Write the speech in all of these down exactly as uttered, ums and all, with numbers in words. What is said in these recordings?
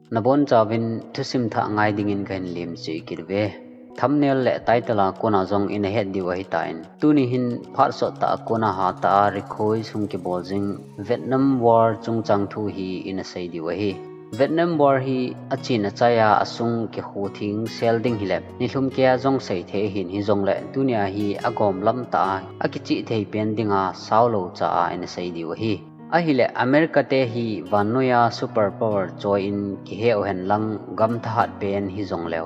Nabonchauvin thusim thah ngai dingin kahin lemchih kit uve. Thumbnail le title a kona jong ina het diu ahitan, tuni hin phat sot tah a kona hatah a record hung kibol jing Vietnam War chungchang thu hi ina sei diu ahi. Vietnam War hi achin achai a asung kikhu thing sel ding hile, nilhum keiya jong seithei ahin, hijongle tunia hi agomlam tah a, akichihthei pen dinga saolou cha a ina sei diu ahi. Ahile America te hi vannoiya super power choi in kihe uhen lang gam thahat pen hijongleu,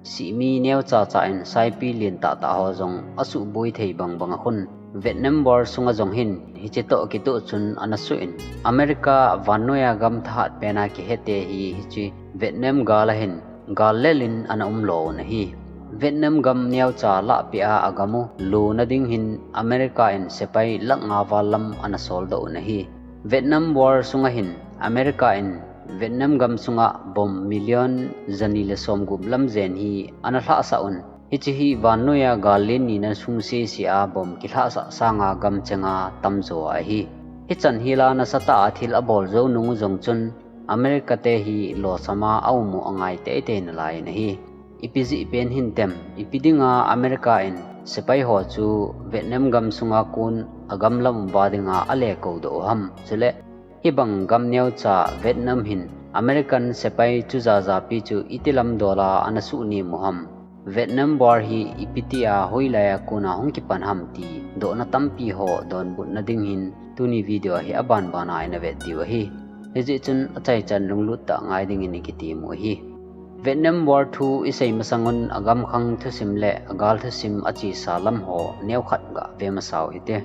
sihmi neocha cha in saipi lentah tah ho jong asuhboi thei bangbang a khun, Vietnam War sunga jong hin hiche toh kitoh chun ana suh in, America vannoiya gam thahat pen a kihete hi hiche Vietnam gal a hin gal lel in ana umlo un ahi. Vietnam gam neocha lahpeh a agam u lona ding hin America in sepai lakh nga val lam ana soldoh un ahi. Vietnam War sunga hin America in Vietnam gam sunga bomb million jani le somgup lam jen hi ana lhahsah un. Hiche hi vannoiya gal len nina sung sese a bomb kilhahsah sanga gam chenga tamjo ahi. Hichan hila nasatah a thil abol jou nung u jong chun America te hi losama aum u angai teitei nalai in ahi. Ipi jeh pen hintem, ipi dinga America in sepai ho chu Vietnam gam sunga kon agam lam uva dinga alekoudoh u ham? Chule hibang gam neocha Vietnam hin American sepai chu jajapi chu iti lamdol a ana suhnem u ham? Vietnam War hi ipi tia hoilai a kona hung kipan ham ti dohna tampi ho donbutna ding hin tuni video hi abanbana ina vet diu ahi. Hijeh chun achaichan lunglut tah ngai dingin ikitem u ahi. Vietnam War thu isei masangun agamkhang thusim le agal thusim achesa lam ho neokhat gave masau hite.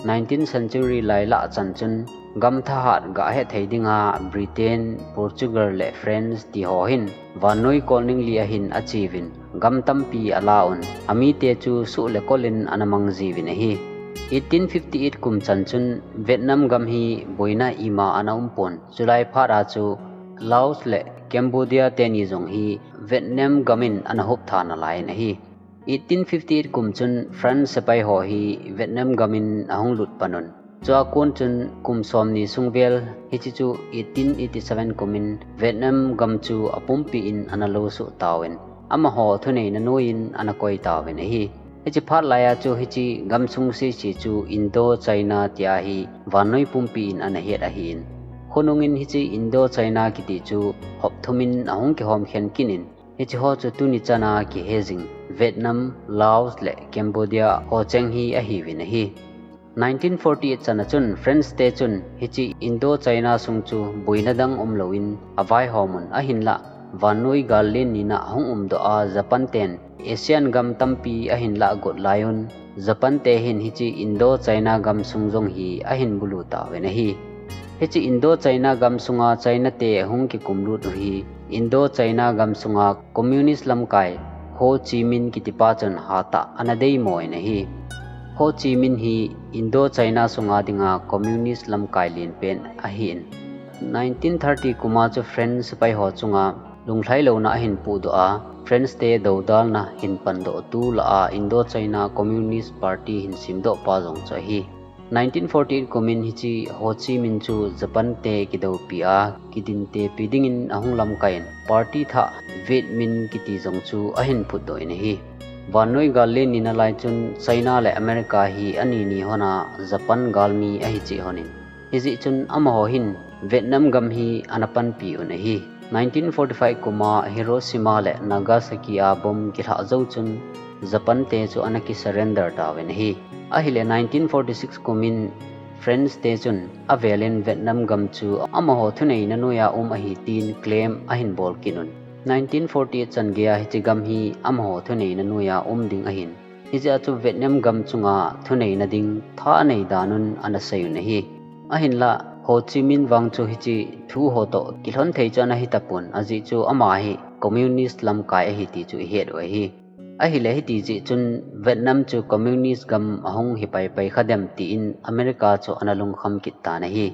Nineteenth century lailah chan chun gam thahat gahethei dinga Britain, Portugal le France ti ho hin vannoi kolning li a hin acheuvin gam tampi ala un, amite chu suh le kol in ana mang jiuvin ahi. Eighteen fifty-eight kum chan chun Vietnam gam hi boina ima ana umpon, chulai phat a chu Laos le Cambodia teni jong hi Vietnam gam in ana huptha nalai in ahi. Eighteen fifty-eight kum chun France sepai ho hi Vietnam gam in ahung lut pan un. Chua kon chun kum somni sung vel, hiche chu eighteen eighty-seven kum in Vietnam gam chu apumpi in ana losuh tauvin, amaho thuneina noiyin ana koi tauvin ahi. Hiche phat laiya chu hiche gam sung sese chu Indo-China tia hi vannoi pumpi in ana het ahin. Khonung in hiche Indo-China kiti chu hop thum in ahung kihomkhen kit in, hiche ho chu tuni chana kihe jing Vietnam, Laos le Cambodia ho cheng hi ahiuvin ahi. Nineteen forty-eight chana chun France te chun hiche Indo-China sung chu boina dang umlouvin avaihom un, ahinlah vannoi gal len nina ahung umdoh a Japan ten Asian gam tampi ahin lahgot lai un, Japan te hin hiche Indo-China gam sung jong hi ahin bulu tauvin ahi. Hiche Indo-China gam sunga China te ahung kikumlut u hi Indo-China gam sunga Communist lamkai Ho Chi Minh kitipa chun hatah ana deimo in ahi. Ho Chi Minh hi Indo-China sunga dinga Communist lamkai lenpen ahin. Nineteen thirty kuma chu France sepai ho chunga lunglhailouna ahin pohdoh a, France te doudalna hin pandoh tu lah a Indo-China Communist Party hin semdoh pa jong chu ahi. Nineteen forty-eight kum in hiche Ho Chi Minh chu Japan te kidoupi a, kidintepi dingin ahung lamkai in, party thah Viet Minh kiti jong chu ahin phutdoh in ahi. Vannoi gal len nina lai chun China le America hi ani ni hon a Japan galmi ahi cheh hon in, hijeh chun amaho hin Vietnam gam hi ana panpi un ahi. Nineteen forty-five kuma Hiroshima le Nagasaki a bomb kilhah jou chun Japan te chu ana ki surrender tauvin ahi. Ahile nineteen forty-six kum in France te chun avel in Vietnam gam chu amaho thuneina noiya um ahi tin claim ahin bol kit un. Nineteen forty-eight chan geiya hiche gam hi amaho thuneina noiya um ding ahin. Hijeh a chu Vietnam gam chunga thuneina ding tha anei dan un ana sei un ahi. Ahinlah Ho Chi Minh vang chu hiche thu ho toh kilhon thei chu ana hi tapon, ajeh chu ama hi Communist lamkai ahi ti chu ihet u ahi. Ahile hiti jeh chun Vietnam chu Communist gam ahung hi paipai kha dem tin America chu ana lungkham kit tan ahi.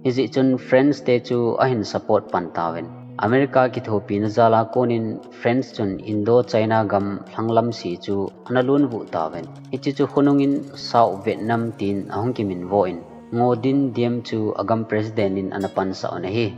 Hijeh chun France te chu ahin support pan tauvin, America kithopina jal a kon in France chun Indo-China gam lhanglam se chu ana lonvuh tauvin, hiche chu khonung in South Vietnam tin ahung kiminvo in, Ngo Dinh Diem chu agam president in ana pansah un ahi.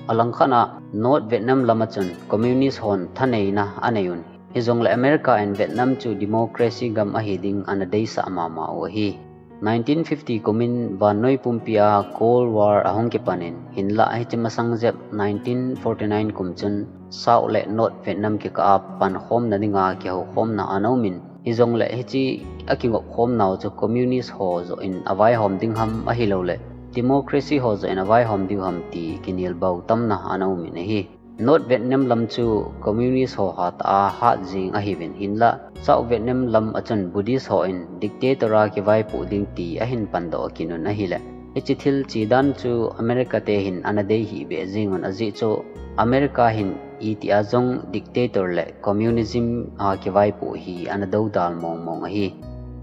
Alangkhat a North Vietnam lam a chun communist hon thaneina anei un. Hijongle America in Vietnam chu democracy gam ahi ding ana deisah mama u ahi. Nineteen fifty kum in vannoi pumpi a Cold War ahung kipan in, hinlah hiche masang jep nineteen forty-nine kum chun South le North Vietnam kikah a pankhomna dinga kihoukhomna ana um in, hijongle hiche akingopkhomnau chu communist ho joh in avaihom ding ham ahilouleh democracy ho joh in avaihom diu ham ti kinelbau tamna ana um in ahi. North Vietnam lam chu communist ho hatah a hat jing ahiuvin, hinlah South Vietnam lam a chun Buddhist hon dictator a kivaipoh ding ti ahin pandoh kit un ahile, hiche thil chedan chu America te hin ana dei hih beh jing un, ajeh chu America hin itih a jong dictator le communism a kivaipoh hi ana dodal mong mong ahi.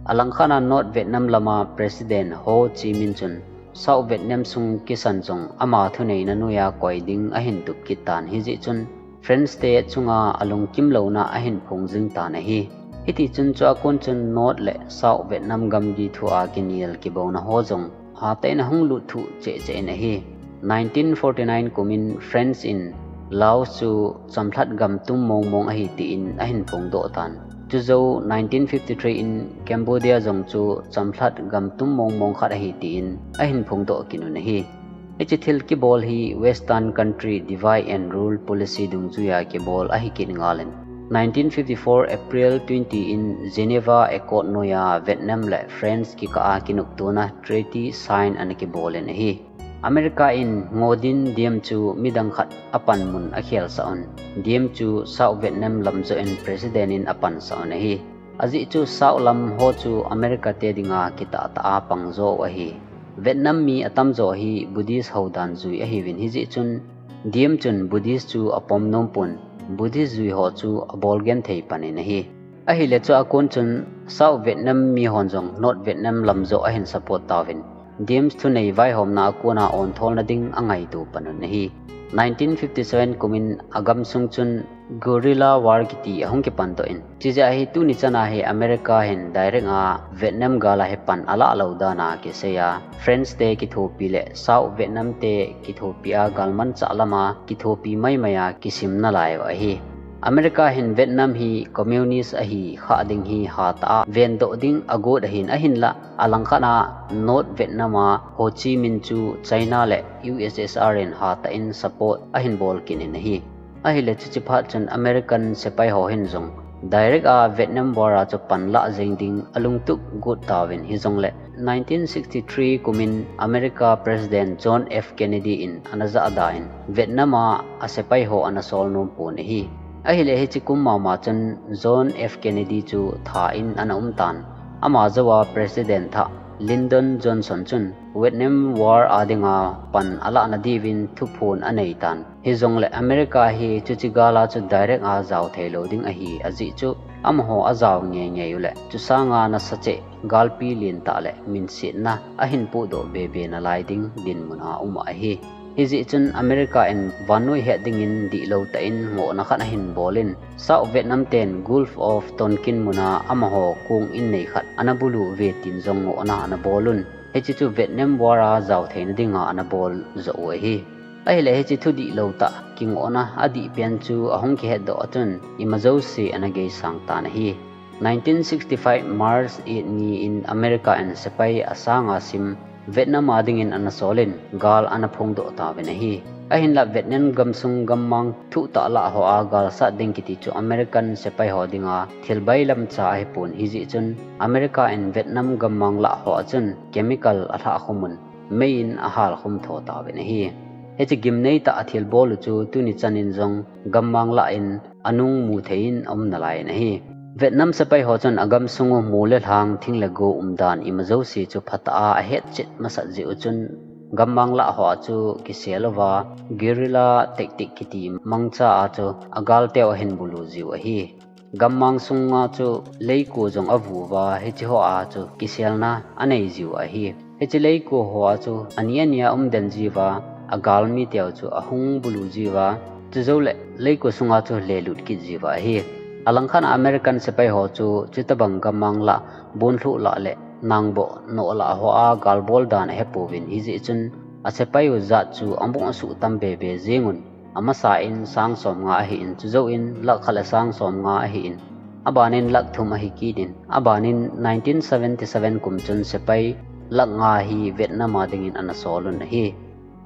Alangkhat a North Vietnam lam a President Ho Chi Minh chun South Vietnam sung kisan jong ama thuneina noiya koi ding ahin tup kit tan, hijeh chun French te chunga alungkimlouna ahin phong jing tan ahi. Hiti chun chua kon chun North le South Vietnam gamgi thua kinel kibouna ho jong hatah in ahung lut thuh cheh cheh in ahi. Nineteen forty-nine kum in French in Laos chu chamlhat gam tum mong mong ahi tin ahin phongdoh tan. Chujou nineteen fifty-three in Cambodia jong chu chamlhat gam tum mong mong khat ahi tin ahin phongdoh kit un ahi. Hiche thil kibol hi Western country divide and rule policy dungjuiya kibol ahi kit ngal in, nineteen fifty-four April twenty in Geneva Accord noiya Vietnam le France kikah a kinoptona treaty sign ana kibol in ahi. America in Ngo Dinh Diem chu midang khat apanmun akhelsah un, Diem chu South Vietnam lam joh in President in apansah un ahi. Ajeh chu South lam ho chu America te dinga kitah tah a pangjo u ahi. Vietnam mi atamjo hi Buddhist houdan jui ahiuvin, hijeh chun Diem chun Buddhist chu apom nom pon, Buddhist jui ho chu abol genthei pan in ahi. Ahile chua kon chun South Vietnam mi hon jong North Vietnam lam joh ahin support tauvin, Diem thunei vaihomna a kona ontholna ding angaito pan un ahi. Nineteen fifty-seven kum in agamsung chun guerrilla war kiti ahung kipandoh in, chujeh a hi tuni chan a hi America hin direct a Vietnam gal a hi pan alah lou dan a kisei a, French te kithopi le South Vietnam te kithopi a galmanchah lam a kithopi maimai a kisim nalai u ahi. America hin Vietnam hi communist ahi khah ding hi hatah a vendoh ding agot ahin, ahinlah alangkhat a North Vietnam a Ho Chi Minh chu China le U S S R in hatah in support ahin bol kit in ahi. Ahile chuche phat chun American sepai ho hin jong direct a Vietnam war a chu panlah jeng ding alungtup got tauvin, hijongle nineteen sixty-three kum in America President John F Kennedy in ana jahda in Vietnam a asepai ho ana sol nom pon ahi. Ahile hiche kum mama chun John F Kennedy chu that in ana um tan. Ama jouva President thah Lyndon Johnson chun Vietnam war a dinga pan alahna diuvin thuphon anei tan. Hijongle America hi chuche gal a chu direct a jao theilou ding ahi, ajeh chu amaho ajao ngei ngei uleh chu sanga nasacheh galpi lentah le minsetna ahin pohdoh bebe nalai ding dinmun a um ahi. Hijeh chun America in vannoi het dingin dihlou tah in ngohna khat ahin bol in, South Vietnam ten Gulf of Tonkin mun a amaho kong innei khat ana bulu uve tin jong ngohna ana bol un. Hiche chu Vietnam war a jao theina dinga ana bol joh u ahi. Ahile hiche thu dihlou tah kingohna adih pen chu ahung kihetdoh a chun imajouse ana geisang tan ahi. Nineteen sixty-five March eight ni in America in sepai asanga sim Vietnam a dingin ana sol in gal ana phongdoh tauvin ahi. Ahinlah Vietnam gamsung gammang thuhtah lah ho a gal sat ding kiti chu American sepai ho dinga thil bailamcha ahipon, hijeh chun America in Vietnam gammang lah ho a chun chemical alhah khum un, mei in ahal khum tho tauvin ahi. Hiche gimnei tah a thilbol u chu tuni chan in jong gammang lah in anung mu thei in aum nalai in ahi. Vietnam sepai ho chun agamsung u mu le lhang, thing le go umdan imajouse chu phatah a ahetchet masat jeh u chun gammang lah ho a chu kisel uva guerrilla tactic kiti mangcha a chu agalteu ahin bulu jiu ahi. Gammang sunga chu leiko jong avu uva, hiche ho a chu kiselna anei jiu ahi. Hiche leiko ho a chu ani ani a umden jiuva, agalmi teu chu ahung bulu jiuva, chujouleh leiko sunga chu lelut kit jiuva ahi. Alangkhat a American sepai ho chu chutobang gammang lah, bonlhoh lah le nangboh noh lah ho a galbol dan ahepouvin, hijeh chun Asepai u jat chu amoh asuh tam bebe jeng un. Amasa in sang som nga ahi in, chujou in lakh khat le sang som nga ahi in, aban in lakh thum ahi kit in, aban in nineteen seventy seven kum chun sepai lakh nga hi Vietnam a dingin ana sol un ahi.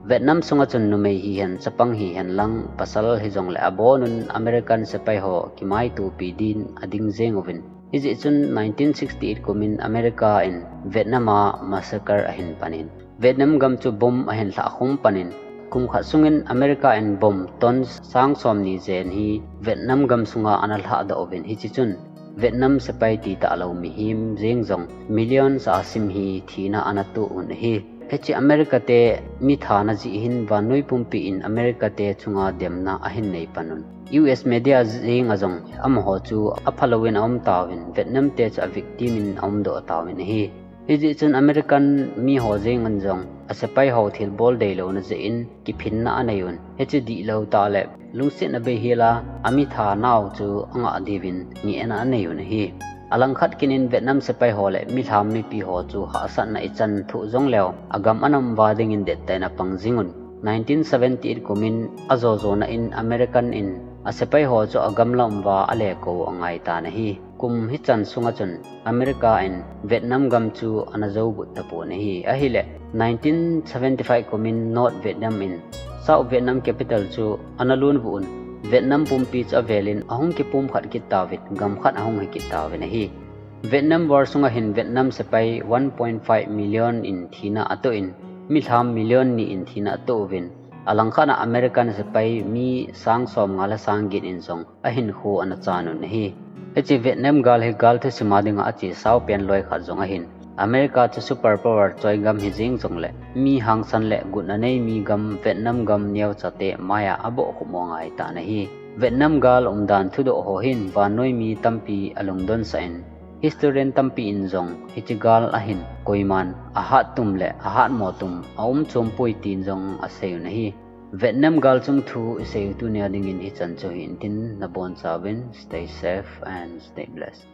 Vietnam sunga chun numei hihen, chapang hihen lang, pasal hijongle abon un American sepai ho kimaitopi din ading jeng uvin. Hijeh chun nineteen sixty eight kum in America in Vietnam a massacre ahin pan in, Vietnam gam chu bomb ahin lhah khum pan in, kum khat sungin America in bomb ton sang som ni jen hi Vietnam gam sunga ana lhah doh uvin, hiche chun Vietnam sepai ti talou mihem jeng jong million sa asim hi thina ana toh un ahi. Hiche America te mi thana jeh hin vannoi pumpi in America te chunga demna ahin nei pan un. U S media jeng a jong amaho chu aphalou in aum tauvin, Vietnam te chu a victim in aum doh tauvin ahi. Hijeh chun American mi ho jeng in jong asepai ho thilbol deilouna jeh in kiphinna anei un. Hiche dihlou tah le lungsetna beihel a, ami thanau chu angah diuvin ngehna anei un ahi. Alangkhat kit in Vietnam sepai ho le milham mipi ho chu hahsatna ichan thoh jongleu, agam ana um uva dingin dettah in apang jing un. Nineteen seventy eight kum in ajo jona in American in asepai ho chu agam lam uva alekou angai tan ahi. Kum hichan sunga chun America in Vietnam gam chu ana jou but tapon ahi. Ahile, nineteen seventy five kum in North Vietnam in South Vietnam capital chu ana lon vuh un, Vietnam pumpi chu avel in ahung kipumkhat kit tauvin, gam khat ahung hi kit tauvin ahi. Vietnam War sunga hin Vietnam sepai one point five million in thina atoh in, milham million ni in thina atoh uvin, alangkhat a American sepai mi sang som nga le sang get in jong ahinkho ana chan un ahi. Hiche Vietnam gal hi gal thusim a dinga ache sau pen loi khat jong ahin, America chu super power choi gam hi jeng jongle, mi hangsan le gutna nei mi gam Vietnam gam neocha te mai a aboh khum u angai tan ahi. Vietnam gal umdan thudoh ho hin vannoi mi tampi alungdon sah in, historian tampi in jong hiche gal a hin koiman ahat tum le ahat mo tum aum chom poi tin jong asei un ahi. Vietnam gal chung thu isei u tunia dingin hichan chu hi in tin, nabon chauvin stay safe and stay blessed.